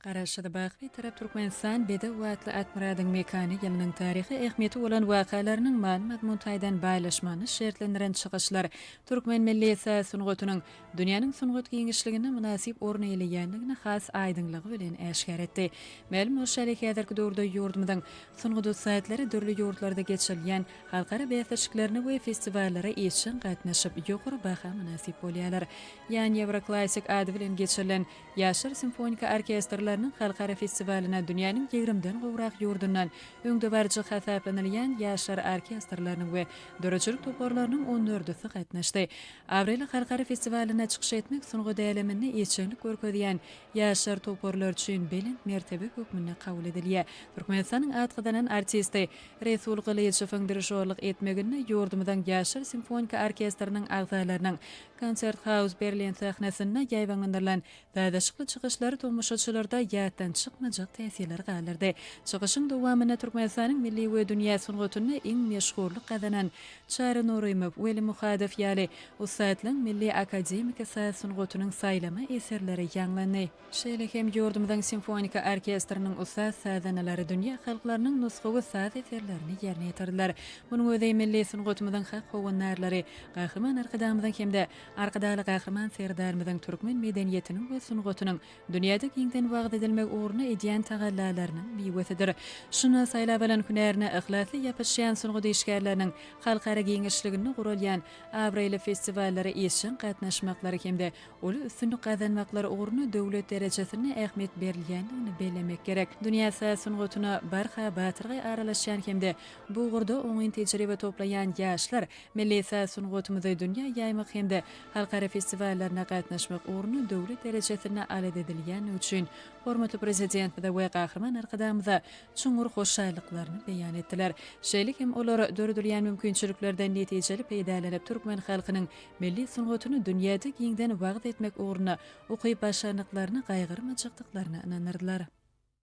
Garaşsyz, baky Bitarap Türkmenistan bedew atly at-myradyň mekany ýylynyň taryhy ähmiýeti bolan wakalarynyň many-mazmun taýdan baýlaşmagyny şertlendiren çykyşlar türkmen milli saz sungatynyň dünýäniň sungat giňişliginde mynasyp orun eýeleýändigini has aýdyňlygy bilen äşgär etdi. Mälim bolşy ýaly, häzirki döwürde ýurdumyzyň sungat ussatlary dürli ýurtlarda geçirilýän halkara bäsleşiklerine we festiwallara işjeň gatnaşyp, ýokary baha mynasyp bolýarlar. Ýan Ýewroklassik ady bilen geçirilen Ýaşlar simfoniki orkestrleriniň halkara festiwalyna dünýäniň ýigrimden gowrak ýurdundan öňdebaryjy hasaplanylýan ýaşlar orkestrleriniň we döredijilik toparlarynyň on dördüsi gatnaşdy. Abraýly halkara festiwalynda çykyş etmek sungat äleminde işjeňlik görkezýän ýaşlar toparlary üçin belent mertebe hökmünde kabul edilýär. Türkmenistanyň at gazanan artisti Resul Gylyjowyň dirižorlyk etmeginde ýurdumyzyň Ýaşlar simfoniki orkestriniň agzalarynyň Konzerthaus Berlin sahnasynda ýaýbaňlandyrylan sazlaşykly çykyşlary tomaşaçylarda ýatdan çykmajak täsirler galdyrdy. Çykyşyň dowamynda Türkmenistanyň milli we dünýä sungatynda iň meşhurlyk gazanan Çary Nurymow, Weli Muhadow ýaly ussatlaryň milli akademiki saz sungatynyň saýlama eserleri ýaňlandy. Şeýle hem ýurdumyzyň simfoniki orkestriniň ussat sazandalary dünýä halklarynyň nusgawy saz eserlerini ýerine ýetirdiler. Munuň özi milli sungatymyzyň hak howandarlary Gahryman Arkadagymyzyň hem-de Arkadagly Gahryman Serdarymyzyň türkmen medeniýetiniň we sungatynyň dünýäde giňden wagyz edilmegi ugrunda edýän tagallalarynyň miwesidir. Şunda saýlap alan hünärine yhlasly ýapyşýan sungat işgärleriniň halkara giňişliginde guralýan abraýly festiwallara işjeň gatnaşmaklary hem-de Uly üstünlik gazanmaklary ugrunda döwlet derejesinde ähmiýet berilýändigini bellemek gerek. Dünýä saz sungatyna barha batyrgaý aralaşýan hem-de bu ugurda oňyn tejribe toplaýan ýaşlar milli saz sungatymyzy dünýä ýaýmak hem-de halkara festiwallaryna gatnaşmak ugrunda döwlet derejesinde alada edilýändigi üçin hormatly Prezidentimize we Gahryman Arkadagymyza çuňňur hoşallyklaryny beýan etdiler. Şeýle hem olar döredilýän mümkinçiliklerden netijeli peýdalanyp türkmen halkynyň Milli sungatyny dünýäde giňden wagyz etmek ugrunda ukyp-başarnyklaryny gaýgyrmajakdyklaryna ynandyrdylar.